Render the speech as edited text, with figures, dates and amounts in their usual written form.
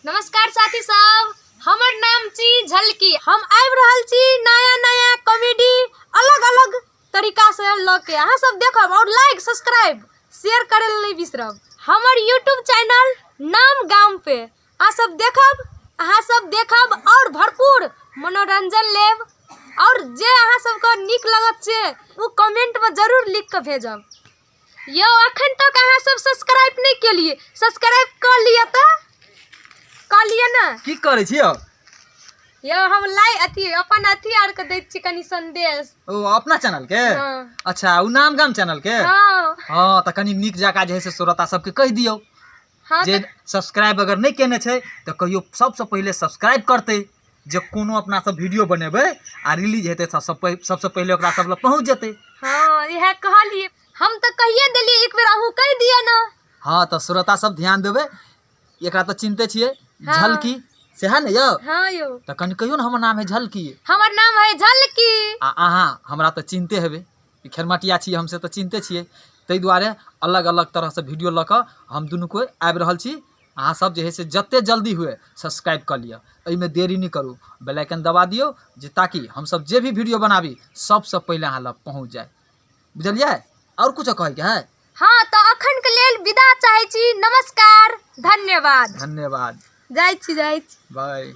नमस्कार साथी सब, हमर नाम छी झलकी। हम आबि रहल छी नया नया कॉमेडी अलग अलग तरीका से लऽ के। अहाँ सब देखब और लाइक सब्सक्राइब शेयर करे ला नहीं बिसरब। हमर यूट्यूब चैनल नाम गाम पे अहाँ सब देखब, अहाँ सब देखब और भरपूर मनोरंजन लेब। और जे अहाँ सबके नीक लगत से ओ कमेंट में जरूर लिख के भेजब। यौ अखन तक अहाँ सब सब्सक्राइब नहीं केलिए, सब्सक्राइब कऽ लिअ तऽ कऽ लिअ ने। की करै छी यौ? यौ हम लाइ अथी अपन अथी आर के दैत छी कनि संदेश। ओ अपना चैनल के? हाँ। अच्छा, ओ नाम गाम चैनल के? हाँ। हाँ, तऽ कनि नीक जकाँ जे है से श्रोता सबके कहि दियौ। हाँ, जे तऽ सब्सक्राइब अगर नहि केने छै तऽ कहियो सबसँ पहिले सब्सक्राइब करतै, जे कोनो अपना सब वीडियो बनेबै आ रिलीज हेतै तऽ सबसँ पहिले ओकरा सब लग पहुँच जेतै। हाँ, इएह कहलियै हम तऽ कहिए देलियै, एक बेर अहूँ कहि दिअ ने। हाँ, तऽ श्रोता सब ध्यान देबै, एकरा तऽ चिन्हते छियै। हाँ। झलकी सएह ने यौ? हाँ यौ। तऽ कनि कहियौ ने, हमर नाम है झलकी। हमर नाम है झलकी। आ अहाँ हमरा तऽ चिन्हते हेबै, ई खेरमटिया छी हमसे तऽ चिन्हते छियै। ताहि दुआरे अलग अलग तरहसँ वीडियो लऽ कऽ हम दुनू कोइ आबि रहल छी। अहाँ सब जे है से जते जल्दी हुए सब्सक्राइब कऽ लिअ, एहिमे देरी नहि करू, बेल आइकन दबा दियौ जे ताकि हमसब जे भी वीडियो बनाबी सबसँ पहिले अहाँ लग पहुँच जाय। बुझलियै? आओर कुछो कहैके है? हाँ, तऽ अखन के लेल विदा चाहै छी। नमस्कार, धन्यवाद। धन्यवाद। जाइ छी, जाइ छी। बाय।